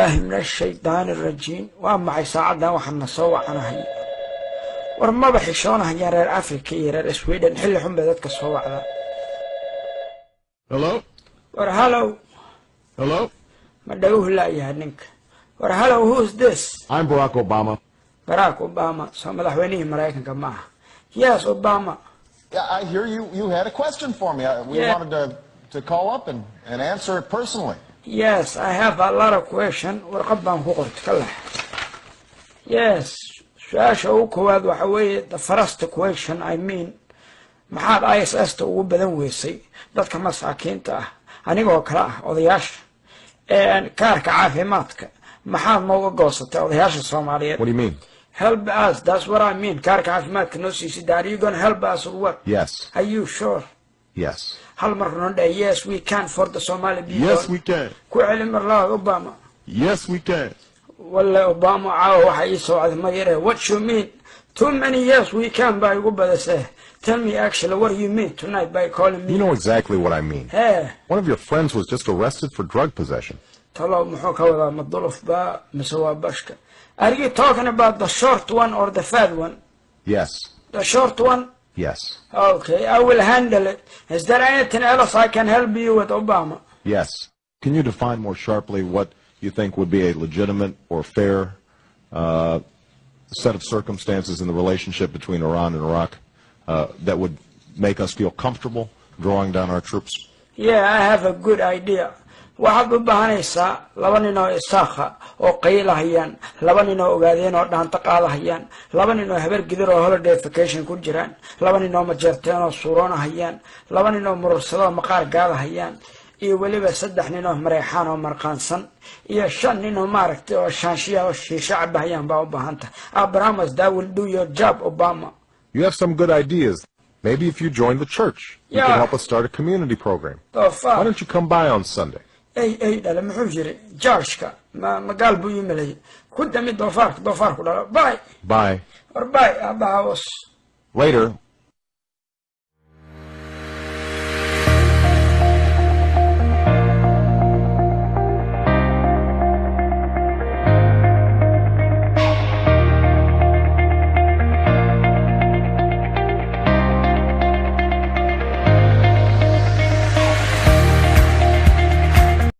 Billaahi min ashaydaani arajiim. Waa maxay saacaddan waxaan na soo wacanahay? War maba xishoonahayaan reer Africa iyo reer Sweden. Xilli xun bay dadka soo wacdaa. Hello? War hello. Hello? Ma dhaguhu la'yahay ninka? War hello, who's this? I'm Barack Obama. Barack Obama soo madaxweynihii Maraykanka ma aha? Yes, Obama. Yeah, I hear you. You had a question for me. We wanted to call up and answer it personally. Yes, I have a lot of question. Warqad baan ku qortay, ka lex. Yes, su-aasha ugu koowaad waxa weeye, the first question, I mean, maxaad ISS ta ugu badan weysay dadka masaakiinta ah, anigoo kale ah, odayaasha kaarka caafimaadka? Maxaad nooga goosatay odayaasha Soomaaliyeed? What do you mean? Help us, that's what I mean. Kaarka caafimaadka noo siisid. Are you gonna help us or what? Yes. Are you sure? Yes. Hal mar noo dheh, "Yes, we can for the Somali people." Yes, we can. Ku celi mar labaad, Obama. Yes, we can. Walle Obama caawa waxa ii soo cday ma yare. What you mean? Too many "yes we can" baa igu badasee. Tell me actually what you mean tonight by calling me. You know exactly what I mean. Hee. One of your friends was just arrested for drug possession. Talow muxuu ka wadaa? Ma duluf baa mise waa bashka? Are you talking about the short one or the fat one? Yes. The short one? Yes. Okay, I will handle it. Is there anything else I can help you with, Obama? Yes. Can you define more sharply what you think would be a legitimate or fair set of circumstances in the relationship between Iran and Iraq that would make us feel comfortable drawing down our troops? Yeah, I have a good idea. Waxaad u baahanaysaa laba nin oo Isaakha oo qaylahayaan, laba nin oo Ogaadeen oo dhaanto qaadahayaan, laba nin oo Habar Gidir oo holiday vacation ku jiraan, laba nin oo Majeerteen oo suuroonahayaan, laba nin oo Murursado oo maqaar gaadahayaan, iyo weliba saddex nin oo Mareexaan oo marqaansan, iyo shan nin oo maaragtay oo shaanshiya oo shiisho cabahayaan baa u baahan tahay. I promise that will do your job, Obama. You have some good ideas. Maybe if you join the church, you can help us start a community program. Doofaar. Why don't you come by on Sunday? Ey ey dhale, muxuu yiri? Joshka ma magaal buu ii maleeyey. Ku dami doofaarka, doofaarku dhalo. Bye. Bye. War bye, aabbaha was. Later,